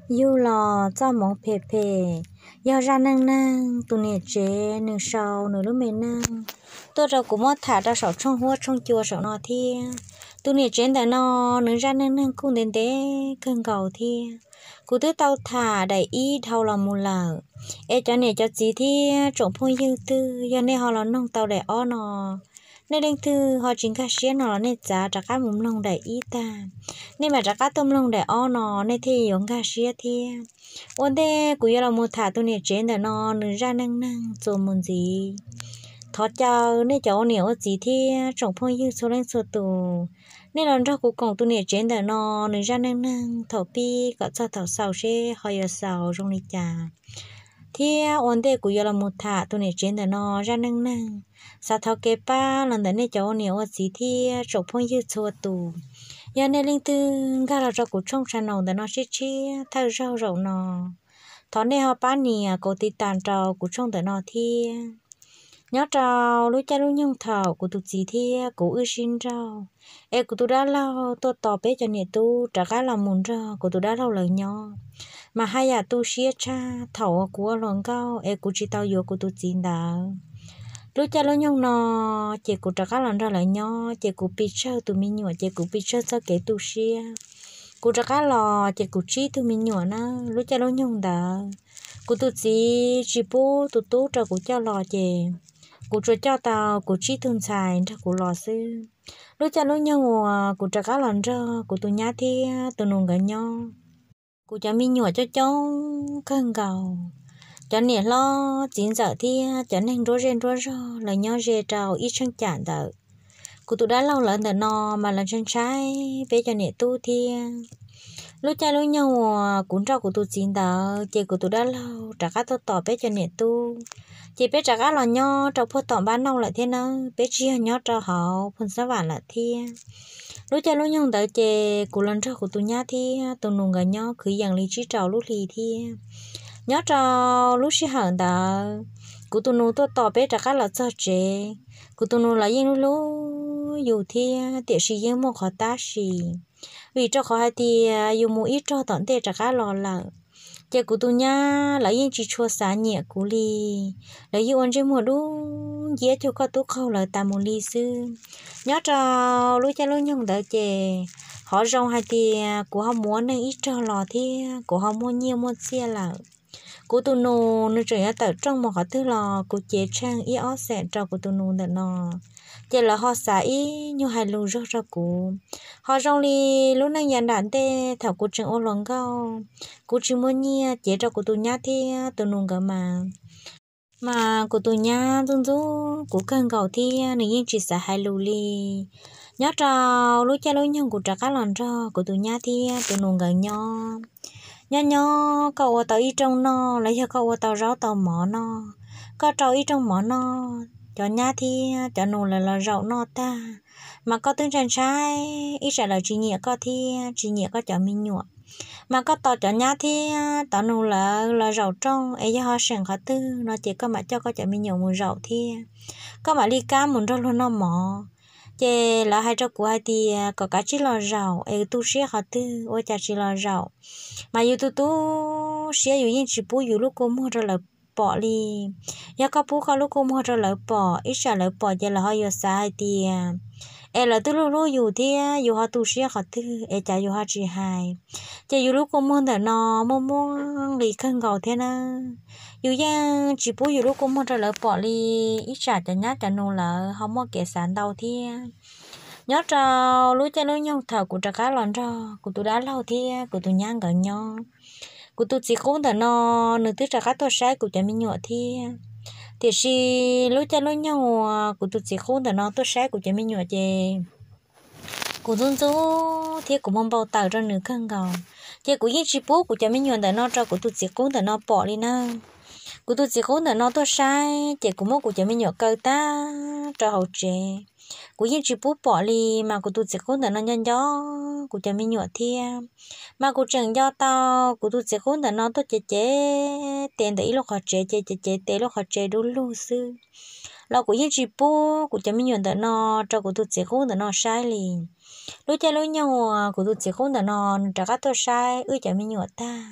Yug los txoj hmoov phem phem, yog zaj neej neeg tus niam tsev nws sau nws lub me neej tuaj rau kuv muab tham rau saum tshooj huab tshooj cua saum no thiab. Tus niam tsev ntawm no nws zaj neej neeg kuj ntev ntev kawg nkaus thiab. Kuv twb tau tham daim ib dhau los mus lawm, es cov niam cov txiv thiab tsoom phooj ywg twg yog nej ho los noog tau daim ob no, nej leej twg ho tsis nkag siab no los nej txav rov qab mus mloog daim ib tag, nej mam rov qab tuaj mloog daim ob no nej thiaj yuav nkag siab thiab. Ua ntej kuv yuav los mus tham tus niam tsev ntawm no nws zaj neej neeg txuas mus ntxiv, thov caw nej cov ua niam ua txiv thiab tsoom phooj ywg txhua leej txhua tus, nej los nrog kuv koom tus niam tsev ntawm no nws zaj neej neeg thaum pib kom txog thaum xaus seb ho yuav xaus zoo li cas. Thiab ua ntej kuv yuav los mus tham tus niam tsev ntawm no zaj neej neeg, xav thov kev pab los ntawm nej cov ua niam ua txiv thiab tsoom phooj ywg txhua tus. Yog nej leej twg nkag los rau kuv tshooj channel ntawm no tshiab tshiab thawj zaug zaum no, thov nej ho pab nias kaus tiv tas rau kuv tshooj ntawm no thiab. Nyob rau lub caij lub nyoog thaum kuv tus txiv thiab kuv wb sib nrauj, es kuv tus dab laug tuaj tos peb cov niam tub rov qab los mus nrog kuv tus dab laug lawv nyob, mas haj yam tu siab tshaj thaum uas kuv ua hluas nkauj es kuv tsis tau yuav kuv tus txiv ntawd. Lub caij lub nyoog no ces kuv rov qab los nrog lawv nyob ces kuv pes tsawg tus me nyuam ces kuv pes tsawg txoj kev tu siab. Kuv rov qab los ces kuv tsib tug me nyuam na. Lub caij lub nyoog ntawd kuv tus txiv tsis pub tus tub rau kuv coj los ces kuv tsuas coj tau kuv tsib tug ntxhais nrog kuv los xwb. Lub caij lub nyoog uas kuv rov qab los nrog kuv tus nyab thiab tus nus nkawd nyob, kuv cov me nyuam coob coob kawg nkaus. Cov niam hlob txiv ntxawm thiab cov neeg nruab zej nruab zog lawv nyob ze rau ib cheeb tsam ntawm kuv tus dab laug lawv ntawm no, mas lawv ntshai ntshai peb cov niam tub thiab. Lub caij lub nyoog uas kuv nrog kuv tus txiv ntawd ces kuv tus dab laug rov qab tuaj tos peb cov niam tub, ces peb rov qab los nyob rau puag tom npab nauj lawm thiab nawb, peb tsis yog nyob rau hauv phu xab vam lawm thiab. Lub caij lub nyoog ntawd ces kuv los nrog kuv tus nyab thiab tus nus nkawd nyob kwv yees li tsib rau lub hli thiab. Nyob rau lub sij hawm ntawd, kuv tus nus tuaj tos peb rov qab los txog tsev. Kuv tus nus los yeej hlub hlub yus thiab, tiam sis yeej muaj qhov tab sis, vim rau qhov hais tias yus mus ib rog tom ntej rov qab los lawm, ces kuv tus nyab lawv yeej tsis tshua xav nyiam kuv li. Lawv yeej ua ntsej muag dub nciab cuag koj tub qaug lawv tas mus li xwb. Nyob rau lub caij lub nyoog ntawd ces qhov zoo hais tias kuv ho mus ua neej ib rog los thiab kuv ho muaj nyiaj muaj txiaj lawm. Kuv tus nus nws tseem yuav tawm rooj mus qhov twg los kuv cev tsheej ib ob xeem rau kuv tus nus ntawm no, ces lawv ho xav ib nyuag hais lus zog rau kuv. Ho zoo li lub neej yav nram ntej thaum kuv tseem ua hluas nkauj, kuv tsis muaj nyiaj cev rau kuv tus nyab thiab tus nus nkawd mas, mas kuv tus nyab ntxub ntxub kuv kawg nkaus thiab nws yeej tsis xav hais lus li. Nyob rau lub caij lub nyoog kuv rov qab los nrog kuv tus nyab thiab tus nus nkawd nyob, nyob nyob koj ua tau ib rooj noj los yog koj ua tau zaub tau mov noj, koj rau ib rooj mov noj, cov nyab thiab cov nus lawv los zaum noj tag, mas koj twb ntshai ntshai, ib tsam lawv tsis nyiam koj thiab tsis nyiam koj cov me nyuam. Mas koj tos cov nyab thiab cov nus lawv los zaum rooj es yog ho seem qhov twg no ces koj mam coj koj cov me nyuam mus zaum thiab, koj mam li kab mus nrog luag noj mov. Ces lawv hais rau kuv hais tias kom kav tsij los zaum es tu siab qhov twg ua cas tsis los zaum, mas yus tu tu siab yus yeej tsis pub yus lub kua muag rau lawv pom li. Yog koj pub koj lub kua muag rau lawv pom, ib tsam lawv pom ces lawv ho yuav xav hais tias es lawv twb hlub hlub yus thiab yus ho tu siab qhov twg es cas yus ho tsis hais. Ces yus lub kua muag ntawm no muaj muaj nqis kawg nkaus thiab na. Yus yeej tsis pub yus lub kua muag rau lawv pom li, ib tsam cov nyab cov nus lawv ho muaj kev xav ntau thiab. Nyob rau lub caij lub nyoog thaum kuv rov qab los nrog kuv tus dab laug thiab kuv tus nyab nkawd nyob, kuv tus txiv qub ntawm no nws twb rov qab tuaj saib kuv cov me nyuam thiab. Tiam sis lub caij lub nyoog uas kuv tus txiv qub ntawm no tuaj saib kuv cov me nyuam ces kuv ntxub ntxub thiab kuv muaj npau taws rau nws kawg nkaus. Ces kuv yeej tsis pub kuv cov me nyuam ntawm no rau kuv tus txiv qub ntawm no pom li na. Kuv tus txiv qub ntawm no tuaj saib ces kuv muab kuv cov me nyuam kaw tag rau hauv tsev. Kuv yeej tsis pub pom li, mas kuv tus txiv qub ntawm no nco nco kuv cov me nyuam thiab. Mas kuv tseem nco tau kuv tus txiv qub ntawm no tuaj cev cev tes ntawm ib lub qhov tsev, ces cev cev tes lub qhov tsev dub lug xwb, los kuv yeej tsis pub kuv cov me nyuam ntawm no rau kuv tus txiv qub ntawm no saib li. Lub caij lub nyoog uas kuv tus txiv qub ntawm no nws rov qab tuaj saib wb cov me nyuam tag,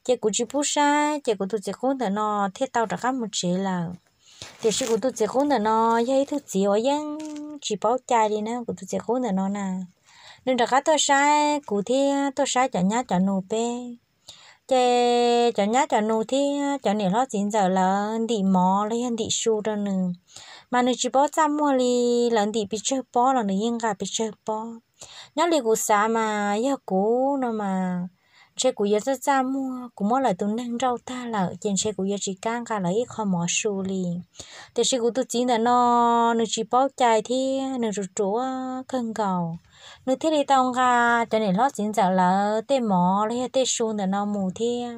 Ces kuv tsis pub saib, ces kuv tus txiv qub ntawm no thiaj tau rov qab mus tsev lawm. Tiam sis kuv tus txiv qub ntawm no yog ib tug txiv uas yeej tsis paub cai li na, kuv tus txiv qub ntawm no na, nws rov qab tuaj saib kuv thiab tuaj saib cov nyab cov nus peb. Ces cov nyab cov nus thiab cov niam hlob txiv ntxawm lawv ntim mov los yog ntim su rau nws, mas nws tsis paub txaj muag li. Lawv ntim pes tsawg pob los nws yeej nqa pes tsawg pob. Nyob li kuv xav mas yog kuv no mas ntshe kuv yuav txaj txaj muag, kuv muab lawv tus neeg nrauj tag lawm ces ntshe kuv yuav tsis kam nqa lawv ib qho mov su li. Tiam sis kuv tus txiv ntawm no nws tsis paub cai thiab nws ruam ruam kawg nkaus, nws thiaj li tau nqa cov niam hlob txiv ntxawm lawv tej mov los yog tej su ntawm no mus thiab.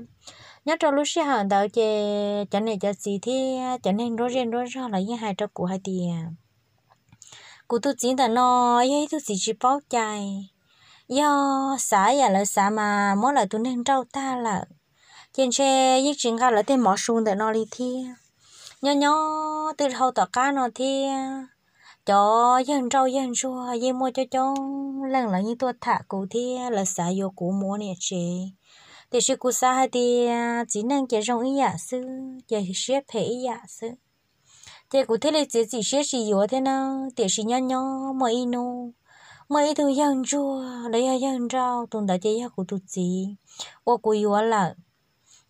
Nyob rau lub sij hawm ntawd ces cov niam cov txiv thiab cov neeg nruab zej nruab zog lawv yeej hais rau kuv hais tias kuv tus txiv ntawm no yog ib tug txiv tsis paub cai. Yog xav yam lawv xav mas muab lawv tus neeg nrauj tag lawm, ces ntshe yeej tsis nqa lawv tej mov su ntawm no li thiab. Nyob nyob twb dhau tom qab no thiab, cov yawg nrauj yawg ntsuag yeej muaj coob coob leej lawv yeej tuaj tham kuv thiab lawv xav yuav kuv mus ua niam tsev. Tiam sis kuv xav hais tias txiv neej ces zoo ib yam xwb, ces siab phem ib yam xwb. Ces kuv thiaj li txiav txim siab tsis yuav thiab na. Tiam sis nyob nyob muaj ib hnub, muaj ib tug yawg ntsuag los yog yawg nrauj, tus ntawd ces yog kuv tus txiv uas kuv yuav lawm.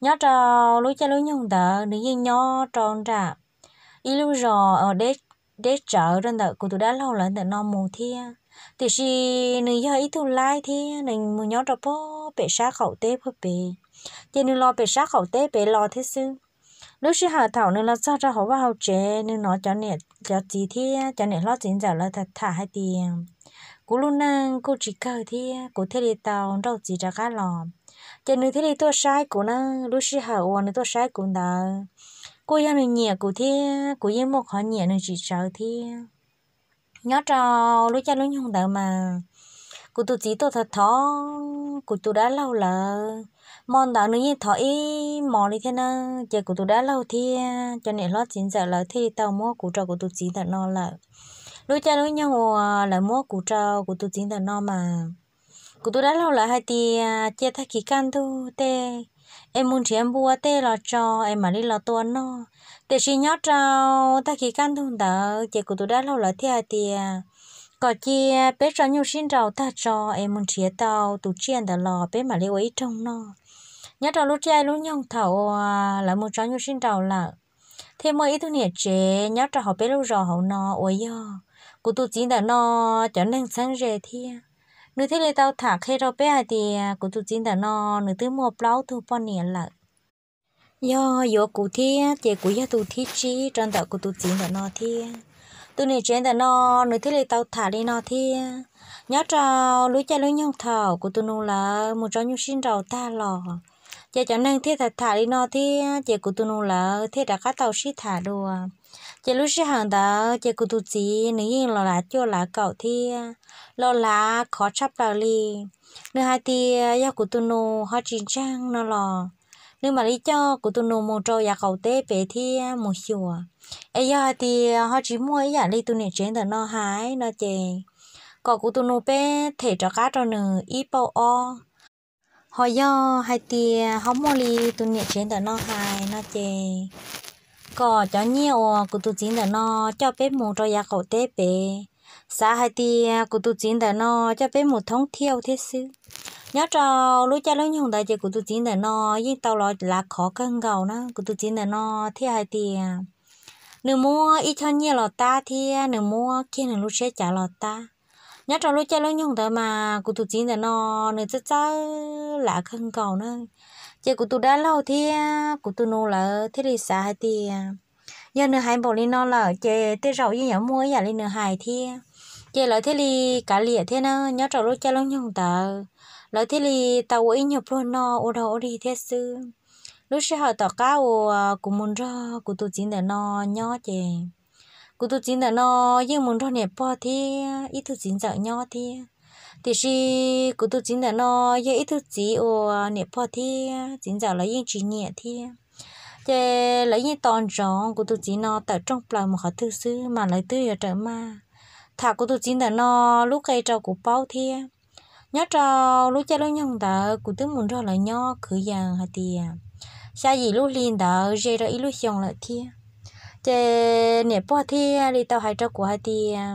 Nyob rau lub caij lub nyoog ntawd nws yeej nyob rau nram ib lub zos deb tsawv rau ntawm kuv tus dab laug lawv ntawm no mus thiab. Tiam sis nws yog ib tug laib thiab nws mus nyob rau pem sab qaum teb pem, ces nws los pem sab qaum teb pem los thiab xwb. Lub sij hawm thaum nws los txog rau hauv vaj hauv tsev, nws hnov cov niam cov txiv thiab cov niam hlob txiv ntxawm lawv tham tham hais tias kuv lub neej kuj tsis kawg thiab kuv thiaj li tau nrauj txiv rov qab los. Ces nws thiaj li tuaj saib kuv na. Lub sij hawm uas nws tuaj saib kuv ntawd kuj yog nws nyiam kuv thiab kuv yeej muaj qhov nyiam nws tsis tsawv thiab. Nyob rau lub caij lub nyoog ntawd mas kuv tus txiv tuaj thov thov kuv tus dab laug lawv. Hmo ntawd nws yeej thov ib hmos li thiab na. Ces kuv tus dab laug thiab cov niam hlob txiv ntxawm lawv thiaj li tau muab kuv rau kuv tus txiv ntawm no lawm. Lub caij lub nyoog uas lawv muab kuv rau kuv tus txiv ntawm no mas kuv tus dab laug lawv hais tias cia tag kis kaj ntug tej es mus nrhiav npua tej los tso es mam li los tua noj. Tiam sis nyob rau tag kis kaj ntug ntawd ces kuv tus dab laug lawv thiaj hais tias kom cia peb tso nyuj sib nraus tag tso es mus nrhiav tau tus tsiaj ntawd los peb mam li ua ib rooj noj. Nyob rau lub caij lub nyoog thaum uas lawv mus tso nyuj sib nraus lawm, thiaj muaj ib tug niam tsev nyob rau hauv peb lub zos hauv no uas yog kuv tus txiv ntawm no cov neeg txheeb ze thiab. Nws thiaj li tau tham qhia rau peb hais tias kuv tus txiv ntawm no nws twb muaj plaub tug poj niam lawm. Yog yuav kuv thiab ces kuv yog tus thib tsib rau ntawm kuv tus txiv ntawm no thiab. Tus niam tsev ntawm no nws thiaj li tau tham li no thiab. Nyob rau lub caij lub nyoog thaum kuv tus nus lawv mus tso nyuj sib nraus tag los, ces cov neeg thiaj tham tham li no thiab ces kuv tus nus lawv thiaj rov qab tau sib tham dua. Ces lub sij hawm ntawd ces kuv tus txiv nws yeej los lav cuaj lav kaum thiab los lav khov tshaj plaws li. Nws hais tias yog kuv tus nus ho tsis ntseeg no los nws mam li coj kuv tus nus mus rau yav qaum teb pem thiab mus xyuas. Es yog hais tias ho tsis muaj ib yam li tus niam tsev ntawm no hais no ces kom kuv tus nus peb them rov qab rau nws ib pauj ob. Ho yog hais tias ho muaj li tus niam tsev ntawm no hais no ces kom cov nyiaj uas kuv tus txiv ntawm no coj peb mus rau yav qaum teb pem, xav hais tias kuv tus txiv ntawm no coj peb mus thoob thiaj thiab xwb. Nyob rau lub caij lub nyoog ntawd ces kuv tus txiv ntawm no yeej tau los lav khov kawg nkaus na. Kuv tus txiv ntawm no thiaj hais tias nws muab ib choj nyiaj los tab thiab nws muab kiag nws lub tsheb cav los tab. Nyob rau lub caij lub nyoog ntawd mas kuv tus txiv ntawm no nws txawj txawj lav kawg nkaus na. Ces kuv tus dab laug thiab kuv tus nus lawv thiaj li xav hais tias yog nws hais npaum li no lawm ces tej zaum yeej yuav muaj ib yam li nws hais thiab. Ces lawv thiaj li kav liam thiab na. Nyob rau lub caij lub nyoog ntawd lawv thiaj li tau ua ib nyuag pluag noj ua dog ua dig thiab xwb. Lub sij hawm tom qab uas kuv mus nrog kuv tus txiv ntawm no nyob ces kuv tus txiv ntawm no yeej mus nrog niam pog thiab ib tug txiv ntxawm nyob thiab. Tiam sis kuv tus txiv ntawm no yog ib tug txiv uas niam pog thiab txiv ntxawm lawv yeej tsis nyiam thiab. Ces lawv yeej tos ntsoov kuv tus txiv no tawm rooj plaws mus qhov twg xwb mas lawv twb yuav rawm maj tham kuv tus txiv ntawm no lub qe rau kuv paub thiab. Nyob rau lub caij lub nyoog ntawd kuv twb mus nrog lawv nyob kwv yees hais tias xya yim lub hli ntawd ze rau ib lub xyoo lawm thiab. Ces niam pog thiaj li tau hais rau kuv hais tias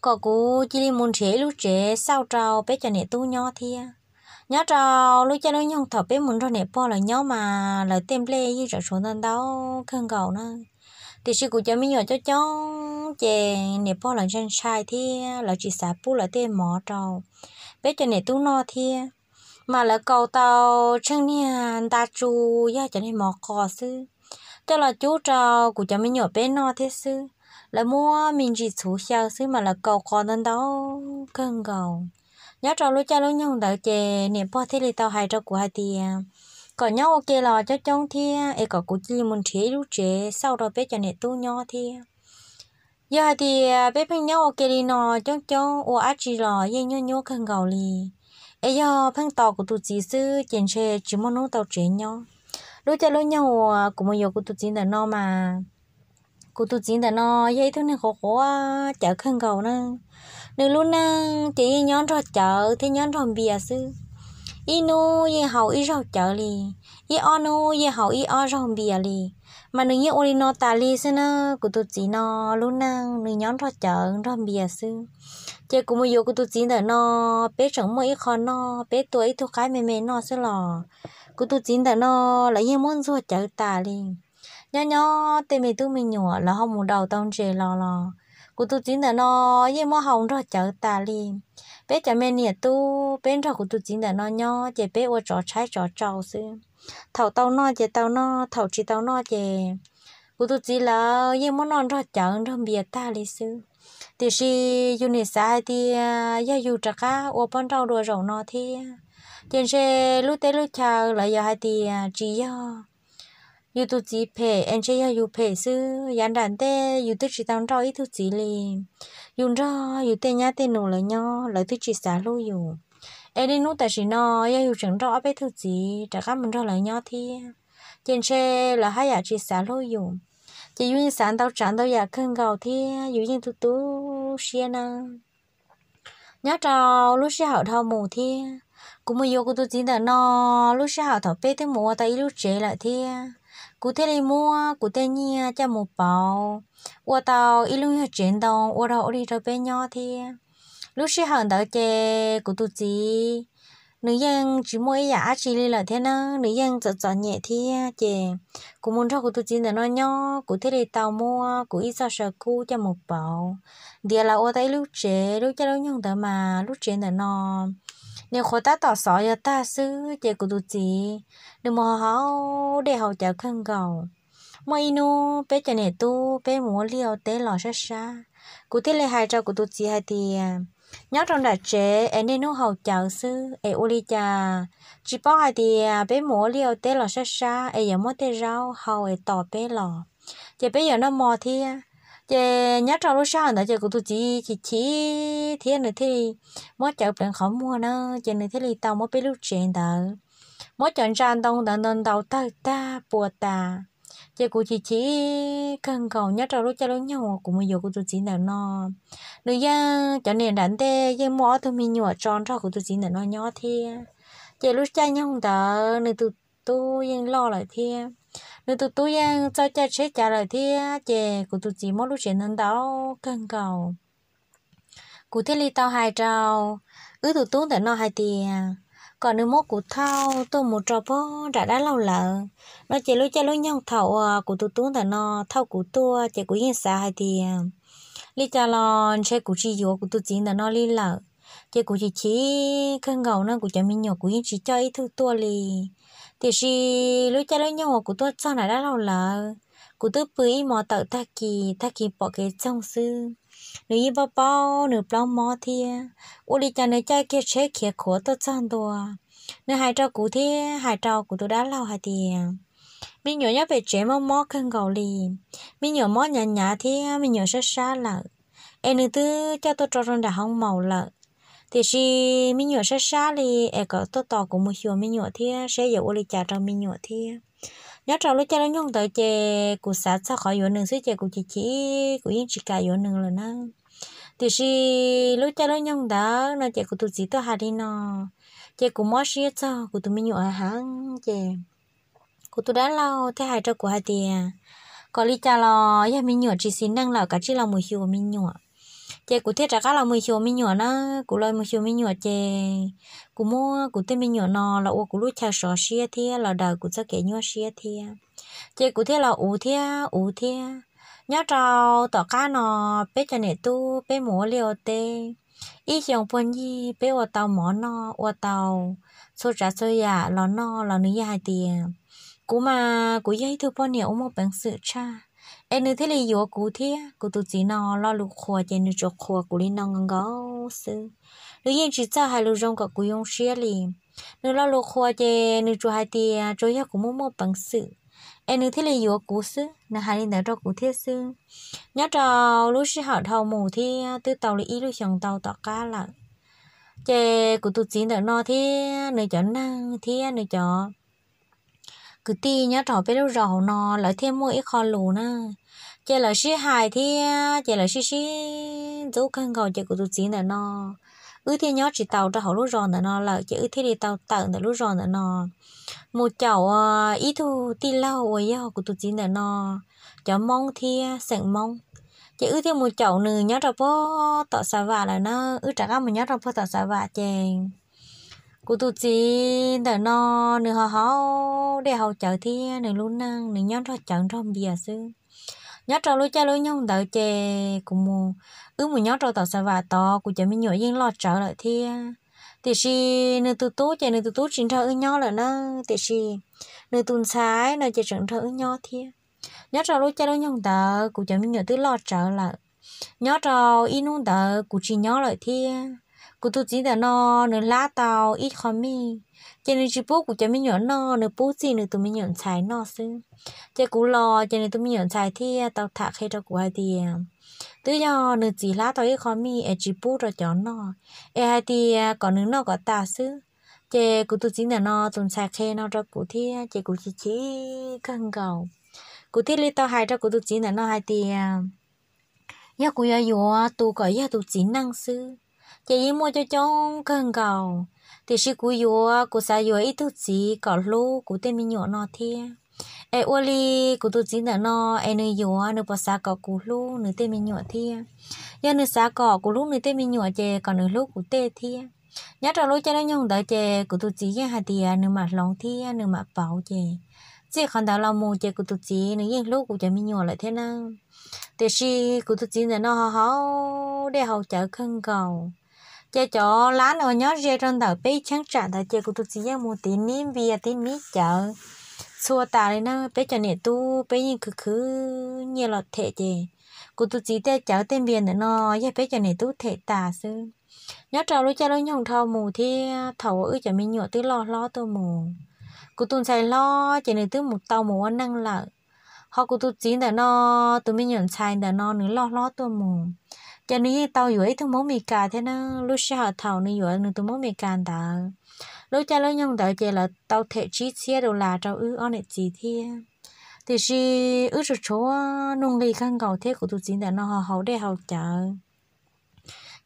kom kuv cia li mus nrhiav ib lub tsev xauj rau peb cov niam tub nyob thiab. Nyob rau lub caij lub nyoog thaum peb mus nrog niam pog lawv nyob mas lawv tej nplej yeej tseem tshuav ntau ntau kawg nkaus na. Tiam sis kuv cov me nyuam coob coob ces niam pog lawv ntshai ntshai thiab lawv tsis xav pub lawv tej mov rau peb cov niam tub noj thiab. Mas lawv kaus tau tsheej niag nta tsu, yog cov niag mov qos xwb, coj los cub rau kuv cov me nyuam peb noj thiab xwb. Lawv muab me ntsis txhuv xyaw xwb mas lawv kaus qos ntau ntau kawg nkaus. Nyob rau lub caij lub nyoog ntawd ces niam pog thiaj li tau hais rau kuv hais tias kom nyob ua ke los coob coob thiab es kom kuv cia li mus nrhiav ib lub tsev xauj rau peb cov niam tub nyob thiab. Yog hais tias peb pheej nyob ua ke li no coob coob ua dab tsi los yeej nyuaj nyuaj kawg nkaus li. Es yog pheej tos kuv tus txiv xwb ces ntshe tsis muaj hnub tau tsev nyob. Lub caij lub nyoog uas kuv mus yuav kuv tus txiv ntawm no mas kuv tus txiv ntawm no yog ib tug neeg quav quav cawv kawg nkaus na. Nws lub neej ces yeej nyob nrog cawv thiab nyob nrog npias xwb. Ib hnub yeej haus ib zaug cawv li, ib ob hnub yeej haus ib ob zaug npias li. Mas nws yeej ua li no tas li xwb na. Kuv tus txiv no lub neej nws nyob nrog cawv nrog npias xwb. Ces kuv mus yuav kuv tus txiv ntawm no, peb tseem muaj ib qho noj, peb tua ib tug qaib me me noj xwb los kuv tus txiv ntawm no lawv yeej muab ntxuag cawv tas li. Nyob nyob tej me tub me nyuam lawv ho mus daus tau ntses los los kuv tus txiv ntawm no yeej muab haus nrog cawv tas li. Peb cov me niam tub peb nrog kuv tus txiv ntawm no nyob ces peb ua tsov tshaib tsov tsau xwb. Thaum tau noj ces tau noj, thaum tsis tau noj ces kuv tus txiv lawv yeej muab noj nrog cawv nrog npias tag li xwb. Tiam sis yus nim xav hais tias yog yus rov qab ua poj nrauj dua zaum no thiab, ces ntshe lub teb lub chaw lawv yuav hais tias tsis yog yus tus txiv phem es ntshe yog yus phem xwb. Yav nram ntej yus twb tsis tau nrauj ib tug txiv li, yus nrog yus tej nyab tej nus lawv nyob lawv twb tsis xav hlub yus. Es niaj hnub tam sim no yog yus tseem nrauj ob peb tug txiv rov qab mus nrog lawv nyob thiab, ces ntshe lawv haj yam tsis xav hlub yus. Ces yus yeej xav ntau tsav ntau yam kawg nkaus thiab yus yeej tu tu siab nawb. Nyob rau lub sij hawm dhau mus thiab, kuv mus yuav kuv tus txiv ntawm no, lub sij hawm thaum peb twb mus ua tau ib lub tsev lawm thiab, kuv thiaj li muab kuv tej nyiaj coj mus pauv, ua tau ib lub nyuag tsev ntoo ua rau ua li rau peb nyob thiab. Lub sij hawm ntawd ces kuv tus txiv nws yeej tsis muaj ib yam dab tsi li lawm thiab na, nws yeej txom txom nyem thiab. Ces kuv mus nrog kuv tus txiv ntawm no nyob, kuv thiaj li tau muab kuv ib txoj saw kub coj mus pauv, ntiav lawv ua tau ib lub tsev. Lub caij lub nyoog ntawd mas lub tsev ntawm no nws qhuav tab tom xov yog tag xwb, ces kuv tus txiv nws mus haus dej haus cawv kawg nkaus. Muaj ib hnub peb cov niam tub peb mus ua liaj ua teb los sab sab, kuv thiaj li hais rau kuv tus txiv hais tias, nyob rau nram tsev es niaj hnub haus cawv xwb es ua li cas tsis paub hais tias peb mus ua liaj ua teb los sab sab es yuav muab tej zaub hau es tos peb los, ces peb yuav noj mov thiab. Ces nyob rau lub sij hawm ntawd ces kuv tus txiv chim chim thiab nws thiaj li muab cawv pleev qhov muag na, ces nws thiaj li tau muab peb lub tsev ntawd, muab cov ntsa ntoo ntawd ntaus ntaus tawg tag puas tas. Ces kuv chim chim kawg nkaus. Nyob rau lub caij lub nyoog uas kuv mus yuav kuv tus txiv ntawm no, nws yeej, cov niam nram ntej yeej muaj ob tug me nyuam tso nrog kuv tus txiv ntawm no nyob thiab. Ces lub caij nyoog ntawd nws tus tub yeej loj lawm thiab, nws tus tub yeej txawj caij tsheb cav lawm thiab, ces kuv tus txiv muab lub tsev ntawd ntau kawg nkaus. Kuv thiaj li tau hais rau wb tus tub ntawm no hais tias kom nws muab kuv thauj tuaj mus rau pog nram dab laug lawv no. Ces lub caij lub nyoog thaum uas kuv tus tub ntawm no thauj kuv tuaj ces kuv yeej xav hais tias li cas los ntshe kuv tsis yuav kuv tus txiv ntawm no li lawm. Ces kuv chim chim kawg nkaus no, kuv cov me nyuam kuv yeej tsis coj ib tug tuaj li. Tiam sis lub caij lub nyoog uas kuv tuaj txog nram dab laug lawv, kuv twb pw ib hmos tawm tag kis, tag kis pom kev txoog xwb. Nws yeej paub paub nws plaub mob thiab, ua li cas nws caij kiag tsheb khiav khuav tuaj txog ntua. Nws hais rau kuv thiab hais rau kuv tus dab laug hais tias, me nyuam nyob pem tsev mob mob kawg nkaus li, me nyuam mob hnyav hnyav thiab me nyuam sab sab lawm, es nws twb coj tuaj rau rau nram hoob maus lawm. Tiam sis me nyuam sab sab li, es kom tuaj tos kuv mus xyuas me nyuam thiab seb yuav ua li cas rau me nyuam thiab. Nyob rau lub caij lub nyoog ntawd ces kuv xav txog qhov yuav nws xwb ces kuv chim chim, kuv yeej tsis kam yuav nws lawm na. Tiam sis lub caij lub nyoog ntawd no ces kuv tus txiv tuaj hais li no, ces kuv mob siab txog kuv tus me nyuam heev ces kuv tus dab laug thiaj hais rau kuv hais tias kom li cas los yog me nyuam tsis xis neej lawm, kav tsij los mus xyuas me nyuam. Ces kuv thiaj rov qab los mus xyuas me nyuam na. Kuv los mus xyuas me nyuam ces kuv muab kuv tej me nyuam no los ua kuv lub chaw sov siab thiab los daws kuv txoj kev nyuaj siab thiab. Ces kuv thiaj los uv thiab uv thiab. Nyob rau tom qab no, peb cov niam tub peb mus ua liaj ua teb, ib xyoo puag ncig peb ua tau mov noj, ua tau txhua tsav txhua yam los noj los nws yeej hais tias kuv mas kuv yog ib tug poj niam uas muaj peev xwm tshaj, es nws thiaj li yuav kuv thiab. Kuv tus txiv no lo lus qhuas ces nws tsuas qhuas kuv li no nkaus nkaus xwb. Nws yeej tsis txawj hais lus zoo kom kuv zoo siab li. Nws lo lus qhuas ces nws tsuas hais tias tsuas yog kuv muaj muaj peev xwm es nws thiaj li yuav kuv xwb, nws hais li ntawd rau kuv thiab xwb. Nyob rau lub sij hawm dhau mus thiab twb tau li ib lub xyoos ntau tom qab lawm, ces kuv tus txiv ntawm no thiab nws cov neeg thiab nws cov kwv tij nyob rau peb lub zos hauv no lawv thiaj muaj ib qho lus na, ces lawv sib hais thiab ces lawv sib sib ntxub kawg nkaus ces kuv tus txiv ntawm no wb thiaj nyob tsis tau rau hauv lub zos ntawm no lawm ces wb thiaj li tau tawm ntawm lub zos ntawm no mus caum ib tug tij laug uas yog kuv tus txiv ntawm no cov Hmoob thiab xeem Hmoob. Ces wb thiaj mus caum nws nyob rau puag tom Xav Vam lawm na. Wb rov qab mus nyob rau puag tom Xav Vam ces kuv tus txiv ntawm no nws ho haus dej haus cawv thiab nws lub neej nws nyob nrog cawv nrog npias xwb. Nyob rau lub caij lub nyoog ntawd ces kuv mus, wb mus nyob rau tom Xav Vam tod kuv cov me nyuam yeej loj tsawv lawm thiab. Tiam sis nws tus tub ces nws tus tub tsis nrog wb nyob lawm na, tiam sis nws tus ntxhais no ces tseem nrog wb nyob thiab. Nyob rau lub caij lub nyoog ntawd kuv cov me nyuam twb loj tsawv lawm. Nyob rau ib hnub ntawd kuv tsis nyob lawm thiab, kuv tus txiv ntawm no nws hlab tau ib qho mij, ces nws tsis pub kuv cov me nyuam noj, nws pub txij nws tus me nyuam ntxhais noj xwb. Ces kuv los ces nws tus me nyuam ntxhais thiaj tau tham qhia rau kuv hais tias twb yog nws txiv hlab tau ib qho mij es tsis pub rau cov noj, es hais tias kom nws noj kom tas xwb. Ces kuv tus txiv ntawm no tus ntxhais qhia no rau kuv thiab ces kuv chim chim kawg nkaus. Kuv thiaj li tau hais rau kuv tus txiv ntawm no hais tias yog kuv yuav yuav tus kom yog tus txiv neej xwb, ces yeej muaj coob coob kawg nkaus. Tiam sis kuv yuav, kuv xav yuav ib tug txiv kom hlub kuv tej me nyuam no thiab. Es ua li kuv tus txiv ntawm no es nws yuav, nws puas xav kom kuv hlub nws tej me nyuam thiab? Yog nws xav kom kuv hlub nws tej me nyuam ces kom nws hlub kuv tej thiab. Nyob rau lub caij lub nyoog ntawd ces kuv tus txiv yeej hais tias nws mam hloov thiab nws mam pauv ces txij qhov ntawd los mus ces kuv tus txiv nws yeej hlub kuv cov me nyuam lawm thiab nawb. Tiam sis kuv tus txiv ntawm no ho haus dej haus cawv kawg nkaus. Ces cov lab uas nyob ze rau ntawm peb cheeb tsam ntawd ces kuv tus txiv yeej mus tiv nib npias tiv nib cawv txhua tas li na. Peb cov niam tub peb yeej khwv khwv nyiaj los them ces kuv tus txiv tej cawv tej npias ntawm no yog peb cov niam tub them tas xwb. Nyob rau lub caij lub nyoog dhau mus thiab thaum uas wb cov me nyuam twb loj hlob tuaj mus, kuv tus ntxhais hlob ces nws twb mus tau mus ua neej lawm. Ho kuv tus txiv ntawm no, tus me nyuam ntxhais ntawm no nws loj hlob tuaj mus, ces nws yeej tau yuav ib tug Hmoob Mes Kas thiab na. Lub sij hawm thaum nws yuav nws tus Hmoob Mes Kas ntawd, lub caij lub nyoog ntawd ces lawv tau them tsib txhiab dollar rau wb ob niam txiv thiab. Tiam sis wb tsuas tshuav nuj nqis kawg nkaus thiab kuv tus txiv ntawm no ho haus dej haus cawv,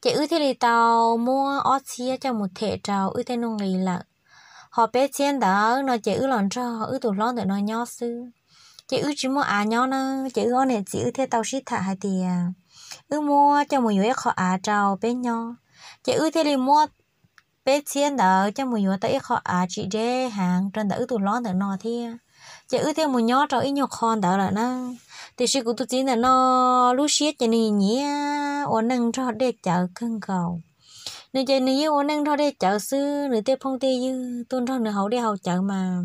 ces wb thiaj li tau muab ob txhiab coj mus them rau wb tej nuj nqis lawm. Ho peb txhiab ntawd no ces wb los nrog wb tus hlob ntawm no nyob xwb, ces wb tsis muaj av nyob na. Ces wb ob niam txiv wb thiaj tau sib tham hais tias wb muab coj mus yuav ib qho av rau peb nyob. Ces wb thiaj li muab peb txhiab ntawd coj mus yuav tau ib qho av tsis deb heev rau ntawm wb tus hlob ntawm no thiab. Ces wb thiaj mus nyob rau ib nyuag qho ntawd lawm na. Tiam sis kuv tus txiv ntawm no lub siab ces nws nyiam ua neej nrog dej cawv kawg nkaus. Nws ces nws yeej ua neej nrog dej cawv xwb, nws tej phooj tej ywg tuaj nrog nws haus dej haus cawv mas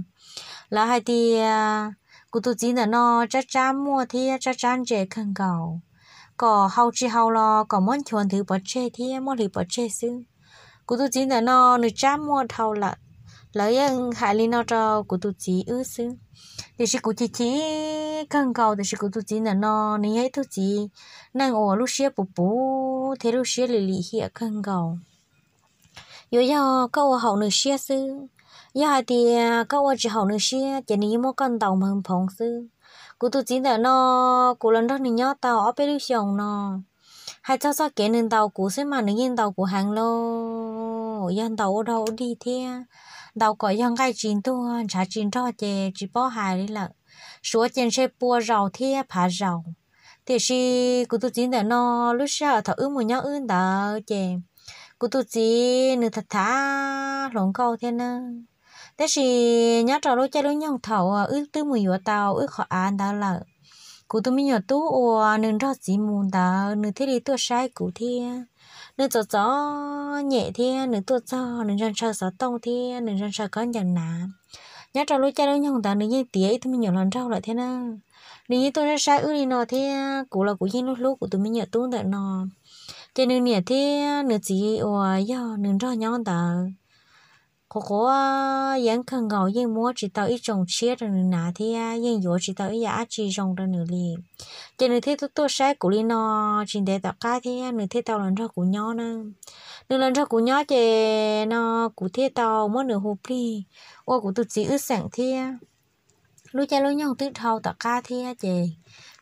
lawv hais tias kuv tus txiv ntawm no tsab tsab muaj thiab tsab tsab ntse kawg nkaus, kom haus tsis haus los kom muab nchuav nthwv pov tseg thiab muab hliv pov tseg xwb. Kuv tus txiv ntawm no nws tsab muaj dhau lawm, lawv yeej hais li no rau kuv tus txiv wb xwb. Tiam sis kuv chim chim kawg nkaus, tiam sis kuv tus txiv ntawm no nws yog ib tug txiv neej uas lub siab puv puv thiab lub siab lim lim hiam kawg nkaus. Yuav yog koj ua haum nws siab xwb, yog hais tias koj ua tsis haum nws siab ces nws yeej muab koj ntaus npawg nphoov xwb. Kuv tus txiv ntawm no, kuv los nrog nws nyob tau ob peb lub xyoos no, Hais txog txoj kev nws ntaus kuv xwb mas nws yeej ntaus kuv heev lauj, yog ntaus ua dog ua dig thiab, ntaus kom yog nqaij tsis ntuag ntshav tsis nrog ces tsis paub hais li lawm, suav ces ntshe pua zaus thiab phav zaus. Tiam sis kuv tus txiv ntawm no, lub sij hawm thaum wb mus nyob wb ntawd ces kuv tus txiv nws tham tham hluas nkauj thiab nawb. Tab sis nyob rau lub caij lub nyoog thaum uas wb twb mus yuav tau wb qhov av ntawd lawm, kuv tus me nyuam tub uas nws nrog txiv mus ntawd nws thiaj li tuaj saib kuv thiab. Nws txom txom nyem thiab nws tuaj txog nws ntshaw ntshaw xov tooj thiab nws ntshaw ntshaw khaub ncaws hnav. Nyob rau lub caij lub nyoog ntawd nws yeej tiav ib tug me nyuam hluas nraug lawm thiab na. Nws yeej tuaj saib saib wb li no thiab kuv los kuv yeej hlub hlub kuv tus me nyuam tub ntawm no. Ces nws niam thiab nws txiv uas yog nws nrog nyob ntawd qhuav qhuav yeeb kawg nkaus, yeej muab tsis tau ib tsoos tshiab rau nws hnav thiab yeej yuav tsis tau ib yam dab tsi zoo rau nws li. Ces nws thiaj tuaj tuaj saib kuv li no. Tsis ntev tom qab thiab nws thiaj tau los nrog kuv nyob na. Nws los nrog kuv nyob ces no kuv thiaj tau muab nws hu plig ua kuv tus txiv wb xeem thiab. Lub caij lub nyoog twb dhau tom qab thiab ces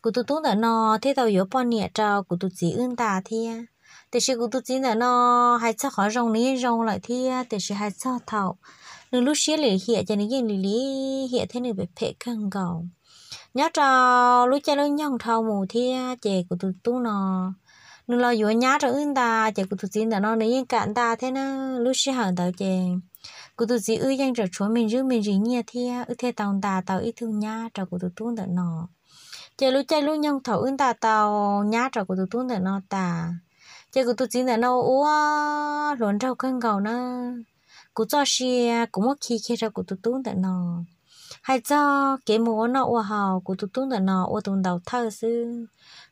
kuv tus tub ntawm no thiaj tau yuav poj niam rau kuv tus txiv wb nta thiab. Tiam sis kuv tus txiv ntawm no hais txog qhov zoo nws yeej zoo lawm thiab, tiam sis hais txog thaum nws lub siab lim hiam ces nws yeej lim lim hiam thiab nws phem phem kawg nkaus. Nyob rau lub caij lub nyoog dhau mus thiab ces kuv tus tub no nws los yuav nyab rau wb nta, ces kuv tus txiv ntawm no nws yeej kam nta thiab na. Lub sij hawm ntawd ces kuv tus txiv wb yeej tseem tshuav me ntsis me ntsis nyiaj thiab wb thiaj tau nta tau ib tug nyab rau kuv tus tub ntawm no. Ces lub caij lub nyoog thaum wb nta tau nyab rau kuv tus tub ntawm no tas, ces kuv tus txiv ntawm no ua hluas nraug kawg nkaus na. Kuv txoj sia kuv muab khi kiag rau kuv tus tub ntawm no. Hais txog kev mus ua noj ua haus kuv tus tub ntawm no ua tus ntaus thawj xwb.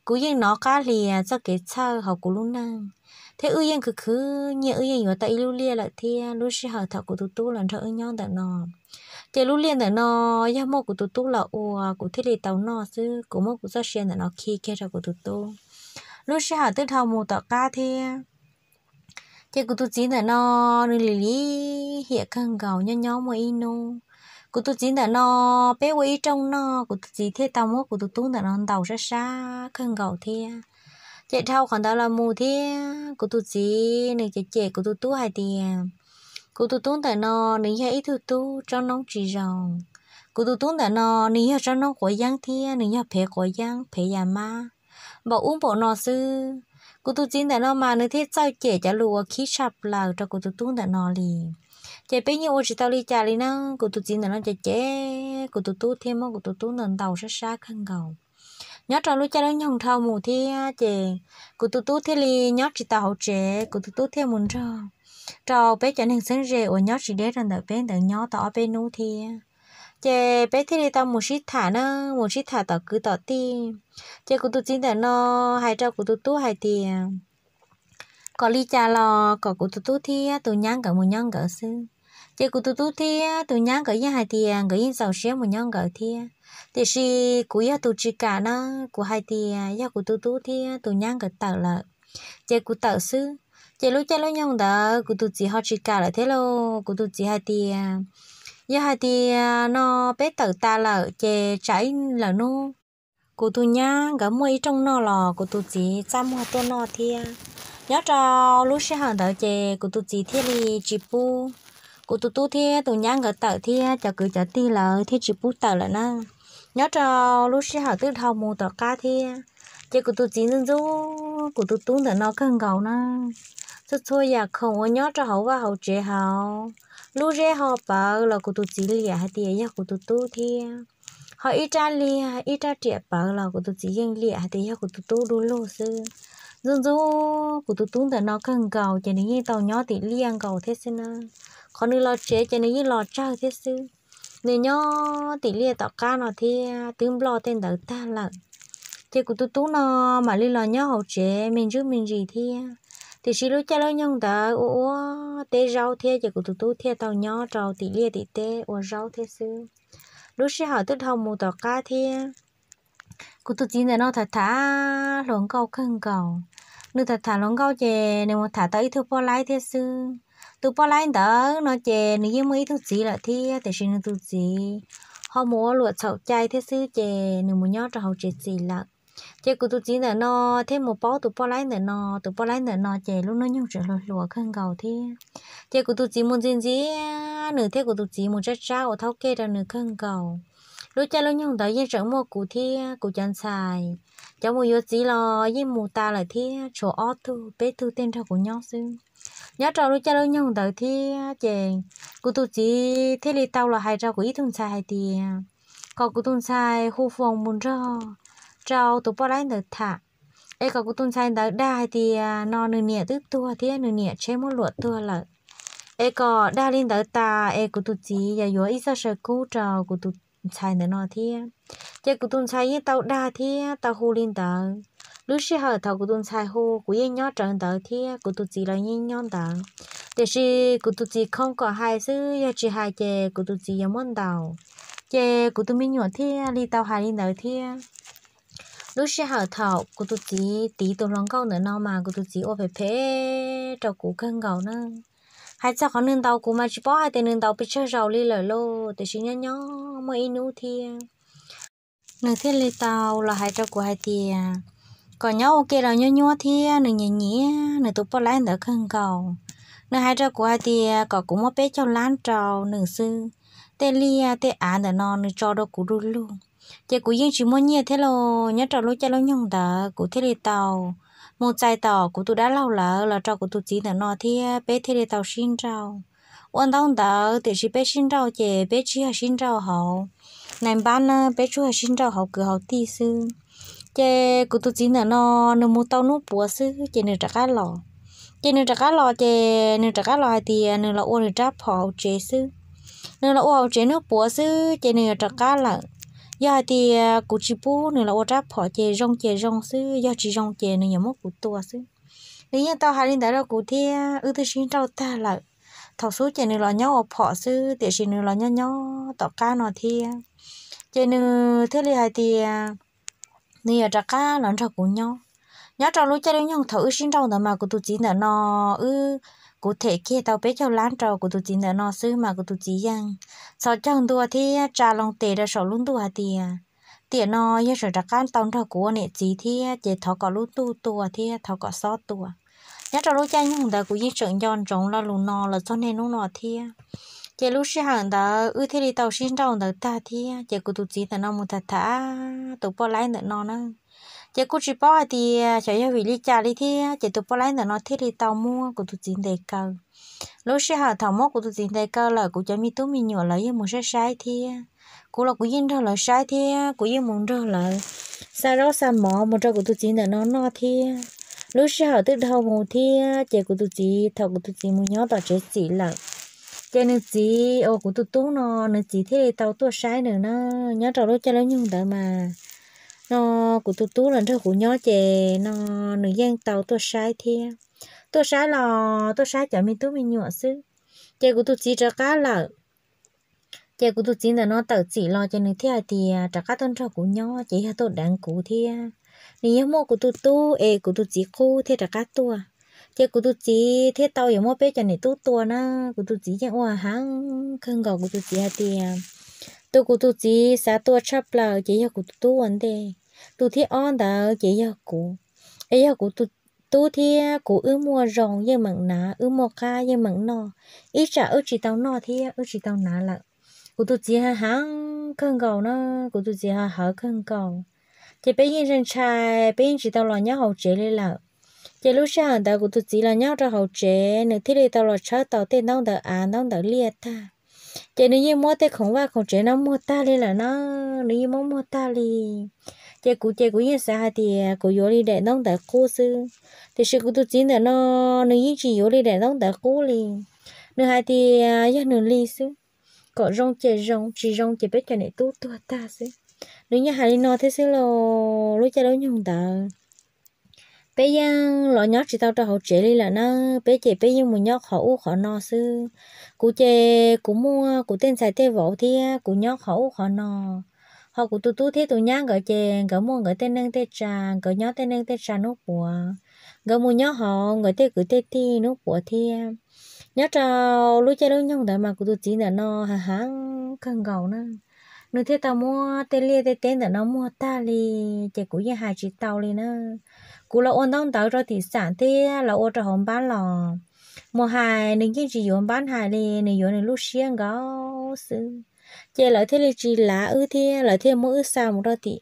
Kuv yeej nov qab hlias txoj kev txhawj hauv kuv lub neej, thiab wb yeej khwv khwv nyiaj wb yeej yuav tau ib lub liaj lawm thiab. Lub sij hawm thaum kuv tus tub los nrog wb nyob ntawm no, ces lub liaj ntawm no yog muaj kuv tus tub los ua kuv thiaj li tau noj xwb, kuv muab kuv txoj sia ntawm no khi kiag rau kuv tus tub. Lub sij hawm twb dhau mus tom qab thiab, ces kuv tus txiv ntawm no nws lim lim hiam kawg nkaus. Nyob nyob muaj ib hnub, kuv tus txiv ntawm no, peb ua ib rooj noj, kuv tus txiv thiaj tau muab kuv tus tub ntawm no ntaus sab sab kawg nkaus thiab. Ces dhau qhov ntawd los mus thiab kuv tus txiv nws cem cem kuv tus tub hais tias, kuv tus tub ntawm no nws yog ib tug tub tsob noob tsis zoo. Kuv tus tub ntawm no nws yog tsob noob quav yeeb thiab nws yog phev quav yeeb phev yas mab npaum ub npaum no xwb. Kuv tus txiv ntawm no mas nws thiaj txawj cem cov lus uas khib tshaj plaws rau kuv tus tub ntawm no li. Ces peb yeej ua tsis tau li cas li na, kuv tus txiv ntawm no ces cem kuv tus tub thiab muab kuv tus tub ntawm ntaus sab sab kawg nkaus. Nyob rau lub caij lub nyoog dhau mus thiab ces kuv tus tub thiaj li nyob tsis tau hauv tsev, kuv tus tub thiaj mus nrog rau peb cov neeg txheeb ze uas nyob tsis deb rau ntawm peb ntawd nyob tau ob peb hnub thiab. Ces peb thiaj li tau mus sib tham na, mus sib tham tom kwv tom tij. Ces kuv tus txiv ntawm no hais rau kuv tus tub hais tias kom li cas los kom kuv tus tub thiab tus nyab nkawd mus nyob nkawd xwb. Ces kuv tus tub thiab tus nyab nkawd yeej hais tias nkawd yeej txaus siab mus nyob nkawd thiab. Tiam sis kuv yog tus tsis kam na, kuv hais tias yog kuv tus tub thiab tus nyab nkawd tawm lawm, ces kuv tawm xwb. Ces lub caij lub nyoog ntawd kuv tus txiv ho tsis kam lawm thiab lauj. Kuv tus txiv hais tias yog hais tias no peb tawm tas lawm ces tsam ib lawm hnub kuv tus nyab nkawd muaj ib rooj noj los kuv tus txiv txaj muag tuaj noj thiab. Nyob rau lub sij hawm ntawd ces kuv tus txiv thiaj li tsis pub kuv tus tub thiab tus nyab nkawd tawm thiab cov kwv cov tij lawv thiaj tsis pub tawm lawm na. Nyob rau lub sij hawm twb dhau mus tom qab thiab, ces kuv tus txiv ntxub ntxub kuv tus tub ntawm no kawg nkaus na. Txhua txhua yam khoom uas nyob rau hauv vaj hauv tsev hauv, lub zeb ho pawv los kuv tus txiv liam hais tias yog kuv tus tub thiab. Ho ib rab liag ib rab riam pawv los kuv tus txiv yeej liam hais tias yog kuv tus tub du lug xwb. Ntxub ntxub kuv tus tub ntawm no kawg nkaus ces nws yeej tau nyob tim liaj nkaus thiab xwb na. Qhov nws los tsev ces nws yeej los tsawg thiab xwb. Nws nyob tim liaj tom qab no thiab twb nploj tej ntawd tag lawm. Ces kuv tus tub no mam li los nyob hauv tsev me ntsis me ntsis thiab. Tiam sis lub caij lub nyoog ntawd ua ua teb zaub thiab ces kuv tus tub thiaj tau nyob rau tim liaj tim teb ua zaub thiab xwb. Lub sij hawm twb dhau mus tom qab thiab, kuv tus txiv ntawm no tham tham hluas nkauj kawg nkaus. Nws tham tham hluas nkauj ces nws mus tham tau ib tug poj laib thiab xwb. Tus poj laib ntawd no ces nws yeej muaj ib tug txiv lawm thiab, tiam sis nws tus txiv ho mus ua luam txhaum cai thiab xwb ces nws mus nyob rau hauv tsev txim lawm. Ces kuv tus txiv ntawm no thiaj mus paub tus poj laib ntawm no, tus poj laib ntawm no ces lub hnub nyoog tseem hluas hluas kawg nkaus thiab. Ces kuv tus txiv mus ntxias ntxias nws thiab kuv tus txiv mus tsab tsab ua thaub kej rau nws kawg nkaus. Lub caij lub nyoog ntawd yeej tseem muaj kuv thiab kuv cov ntxhais, cov mus yuav txiv los yeej mus tas lawm thiab, tshuav ob tug peb tug tej nrog kuv nyob xwb. Nyob rau lub caij lub nyoog ntawd thiab ces kuv tus txiv thiaj li tau los hais rau kuv ib tug ntxhais hais tias kom kuv tus ntxhais hu foos mus nrog rau tus poj laib ntawd tham, es kom kuv tus ntxhais ntawd dag hais tias no nws niam twb tuag thiab nws niam tsheb muab luam tuag lawm, es kom dag li ntawd tas es kuv tus txiv yog yuav ib txoj saw kub rau kuv tus ntxhais ntawm no thiab. Ces kuv tus ntxhais yeej tau dag thiab tau hu li ntawd. Lub sij hawm thaum kuv tus ntxhais hu kuv yeej nyob rawv ntawd thiab kuv tus txiv los yeej nyob ntawd. Tiam sis kuv tus txiv khoo kom hais xwb, yog tsis hais ces kuv tus txiv yuav muab ntaus. Ces kuv tus me nyuam thiaj li tau hais li ntawd thiab. Lub sij hawm thaum kuv tus txiv tiv tus hluas nkauj ntawm no mas kuv tus txiv ua phem phem rau kuv kawg nkaus na. Hais txog qhov nws ntaus kuv mas tsis paub hais tias nws ntaus pes tsawg zaus li lawm lauj, tiam sis nyob nyob muaj ib hnub thiab nws thiaj li tau los hais rau kuv hais tias kom nyob ua ke los nyuaj nyuaj thiab nws nyiam nyiam nws tus poj laib ntawd kawg nkaus. Nws hais rau kuv hais tias kom kuv muab peb caug lab rau nws xwb, tej liaj tej av ntawm no nws tso rau kuv du lug. Ces kuv yeej tsis muaj nyiaj thiab los nyob rau lub caij lub nyoog ntawd kuv thiaj li tau mus txais tom kuv tus dab laug lawv los rau kuv tus txiv ntawm no thiab peb thiaj li tau sib nrauj. Ua ntaub ntawv tiam sis peb sib nrauj ces peb tsis yog sib nrauj hauv nais npab na, peb tsuas yog sib nrauj hauv kwv hauv tij xwb. Ces kuv tus txiv ntawm no nws mus tau hnub puav xwb ces nws rov qab los. Ces nws rov qab los ces nws rov qab los hais tias nws los ua nws rab phom hauv tsev xwb. Nws los ua hauv tsev hnub puav xwb ces nws yuav rov qab lawm. Yog hais tias kuv tsis pub nws los ua rab phom ces zoo ces zoo xwb, yog tsis zoo ces nws yuav muab kuv tua xwb. Nws yeej tau hais li ntawd rau kuv thiab wb twb sib nrauj tag lawm. Thaum xub ces nws los nyob ua phom xwb tiam sis nws los nyob nyob tom qab no thiab. Ces nws thiaj li hais tias nws yuav rov qab los nrog kuv nyob. Nyob rau lub caij lub nyoog thaum wb sib nrauj ntawd mas kuv tus txiv ntawm no wb, kuv them kiag tau peb caug lab rau kuv tus txiv ntawm no xwb mas kuv tus txiv yeej txhos caug ntua thiab tsa loo tes rau saum lub ntuj hais tias tiam no yog tseem rov qab tau nrog kuv ua niam txiv thiab ces thov kom lub ntuj tua thiab thov kom xob tua. Nyob rau lub caij nyoog ntawd kuv yeej tseem nco ntsoov lo lus no los txog niaj hnub no thiab. Ces lub sij hawm ntawd wb thiaj li tau sib nrauj ntawd tag thiab ces kuv tus txiv ntawm no mus tham tham tus poj laib ntawm no na. Ces kuj tsis paub hais tias xyov yog vim li cas li thiab ces tus poj laib ntawm no thiaj li tau muab kuv tus txiv ntes kaw. Lub sij hawm thaum muab kuv tus txiv ntes kaw lawm kuv cov me tub me nyuam lawv yeej mus saib saib thiab. Kuv los kuv yeej nrog lawv saib thiab kuv yeej mus nrog lawv xa zaub xa mov mus rau kuv tus txiv ntawm no noj thiab. Lub sij hawm twb dhau mus thiab ces kuv tus txiv thaum kuv tus txiv mus nyob tom tsev txim lawm, ces nws txiv uas kuv tus tub no, nws txiv thiaj li tau tuaj saib nws na. Nyob rau lub caij lub nyoog ntawd mas no kuv tus tub los nrog kuv nyob ces no nws yeej tau tuaj saib thiab. Tuaj saib los tuaj saib cov me tub me nyuam xwb. Ces kuv tus txiv rov qab lawm. Ces kuv tus txiv ntawm no tawm txim los ces nws thiaj hais tias rov qab tuaj nrog kuv nyob ces yog tuaj deev kuv thiab. Nws yog muaj kuv tus tub es kuv tus txiv qub thiaj rov qab tuaj. Ces kuv tus txiv thiaj tau yuav muab peb cov niam tub tua na. Kuv tus txiv yeej ua heev kawg nkaus, kuv tus txiv hais tias tus kuv tus txiv xav tua tshaj plaws ces yog kuv tus tub ua ntej. Tus thib ob ntawd ces yog kuv, es yog kuv tus tub thiab kuv wb muaj zoo yeej meem hnav, wb muaj qab yeej meem noj. Ib tsam wb tsis tau noj thiab wb tsis tau hnav lawm. Kuv tus txiv ha heev kawg nkaus na, kuv tus txiv ha hawv kawg nkaus. Ces peb yeej ntshai ntshai, peb yeej tsis tau los nyob hauv tsev li lawm. Ces lub sij hawm ntawd kuv tus txiv los nyob rau hauv tsev, nws thiaj li tau los tshawb tau tej ntaub ntawv av ntaub ntawv liaj tag. Ces nws yeej muab tej khoom vaj khoom tsev no muag tag li lawm na, nws yeej muab muag tag li. Ces kuv ces kuv yeej xav hais tias kuv yuav li daim ntaub ntawv qub xwb, tiam sis kuv tus txiv ntawm no nws yeej tsis yuav li daim ntaub ntawv qub li. Nws hais tias yog nws li xwb, kom zoo ces zoo, tsis zoo ces peb cov niam tub tuag tag xwb. Nws yeej hais li no thiab xwb los lub caij lub nyoog ntawd peb yeej los nyob tsis tau rau hauv tsev li lawm na, peb ces peb yeej mus nyob qhov ub qhov no xwb. Kuv ces kuv muaj kuv tej ntxhais tej vauv thiab kuv nyob qhov ub qhov no. Ho kuv tus tub thiab tus nyab nkawd ces nkawd muaj nkawd tej neej tej tsa, nkawd nyob tej neej tej tsa hnub puav, nkawd mus nyob hauv nkawd tej kwv tej tij hnub puav thiab. Nyob rau lub caij lub nyoog ntawd mas kuv tus txiv ntawm no ha heev kawg nkaus na. nws thiaj tau muab tej liaj tej teb ntawm no muag tag li, ces kuv yeej hais tsis tau li na. Kuv los ua ntaub ntawv rau tim xam thiab los ua rau hauv npab los, mus hais nws yeej tsis yuav npab hais li, nws yuav nws lub siab nkaus xwb. Ces lawv thiaj li tsis lav wb thiab lawv thiaj muab wb xa mus rau tim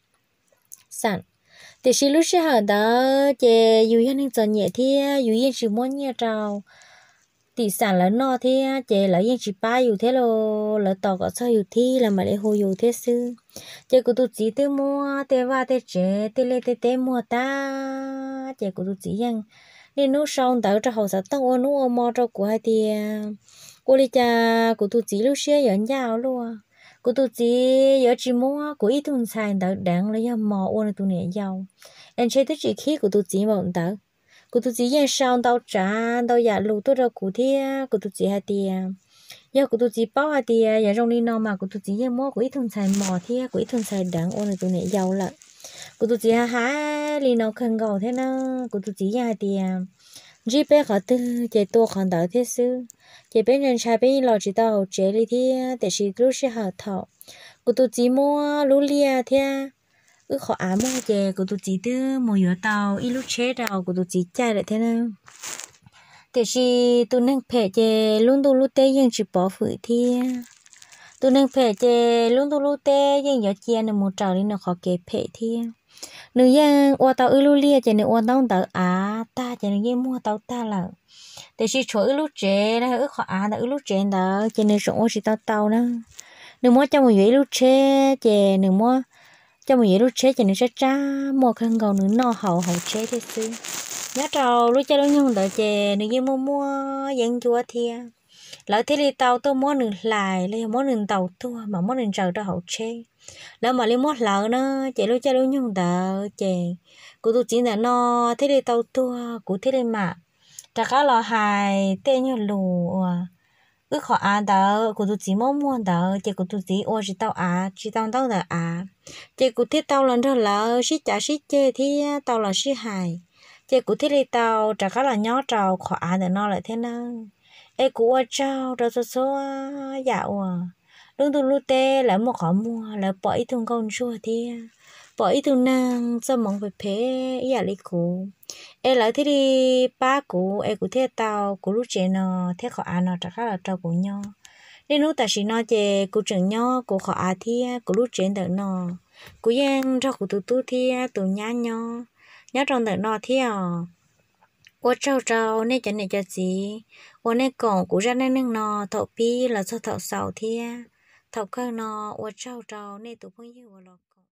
xam. Tiam sis lub sij hawm ntawd ces yus yog neeg txom nyem thiab yus yeej tsis muab nyiaj rau tim xam lawv noj thiab ces lawv yeej tsis pab yus thiab los lawv tos kom txog yus thiab lawv mam li hu yus thiab xwb. Ces kuv tus txiv twb muab tej vaj tej tsev tej liaj tej teb muag tag, ces kuv tus txiv yeej niaj hnub sau ntawv rau hauv xov tooj ua hnub ua hmo rau kuv hais tias ua li cas kuv tus txiv lub siab yuav ncaj ua luaj. Kuv tus txiv yuav tsis muab kuv ib tug ntxhais ntawd deev los yog mos ua nws tus niam yau, es ntshe twb tsis khib kuv tus txiv npaum ntawd. Kuv tus txiv yeej sau ntau tsav ntau yam lus tuaj rau kuv thiab kuv tus txiv hais tias yog kuv tus txiv paub hais tias yog zoo li no mas kuv tus txiv yeej muab kuv ib tug ntxhais mos thiab kuv ib tug ntxhais deev ua nws tus niam yau lawm. Kuv tus txiv hais li no kawg nkaus thiab na, kuv tus txiv yeej hais tias ntsib peb qhov twg ces tua qhov ntawd thiab xwb. Ces peb ntshai ntshai peb yeej los tsis tau hauv tsev li thiab, tiam sis lub sij hawm thaum kuv tus txiv muab lub liaj thiab wb qhov av muag ces kuv tus txiv twb mus yuav tau ib lub tsheb rau kuv tus txiv caij lawm thiab na. Tiam sis tus neeg phem ces lub ntuj lub teb yeej tsis pov hwm thiab. Tus neeg phem ces lub ntuj lub teb yeej yuav cia nws mus raws li nws qhov kev phem thiab. Nws yeej ua tau wb lub liaj ces nws ua ntaub ntawv av tag ces nws yeej muag tau tag lawm. Tiam sis tshuav wb lub tsev los yog wb qhov av ntawm wb lub tsev ntawd ces nws tseem ua tsis tau tau na. Nws muab coj mus yuav ib lub tsheb ces nws muab coj mus yuav ib lub tsheb ces nws tsab tsab muaj kawg nkaus nws noj haus hauv tsheb thiab xwb. Nyob rau lub caij lub nyoog ntawd ces nws yeej muaj muaj yeeb ncuab thiab. Lawv thiaj li tau tuaj muab nws hlais los yog muab nws ntaus tuag mas muab nws ntsaws rau hauv tsheb. Lawv mam li muab hlawv na, ces lub caij lub nyoog ntawd ces kuv tus txiv ntawm no thiaj li tau tuag, kuv thiaj li mam rov qab los hais tej nyuag lus uas wb qhov av ntawd kuv tus txiv muab muag ntawd ces kuv tus txiv ua tsis tau av, tsis tau ntaub ntawv av. Ces kuv thiaj tau los nrog lawv sib cav sib ceg thiab tau los sib hais, ces kuv thiaj li tau rov qab los nyob rau qhov av ntawm no lawm thiab nawb. Es kuv ua tsaug rau txhua txhua yam uas lub ntuj lub teb lawv muaj qhov muag, lawv pom ib tug nkauj ntsuag thiab pom ib tug neeg txoj hmoov phem phem ib yam li kuv, es lawv thiaj li pab kuv es kuv thiaj tau kuv lub tsev no thiab qhov av no rov qab los rau kuv nyob. Niaj hnub tam sim no ces kuv tseem nyob kuv qhov av thiab kuv lub tsev ntawm no. Kuv yeej nrog kuv tus tub thiab tus nyab nyob, nyob rau ntawm no thiab os. Ua tsaug rau nej cov niam cov txiv uas nej koom kuv zaj neej neeg no thaum pib los txog thaum xaus thiab. Thaum kawg no ua tsaug rau nej tus phooj ywg uas los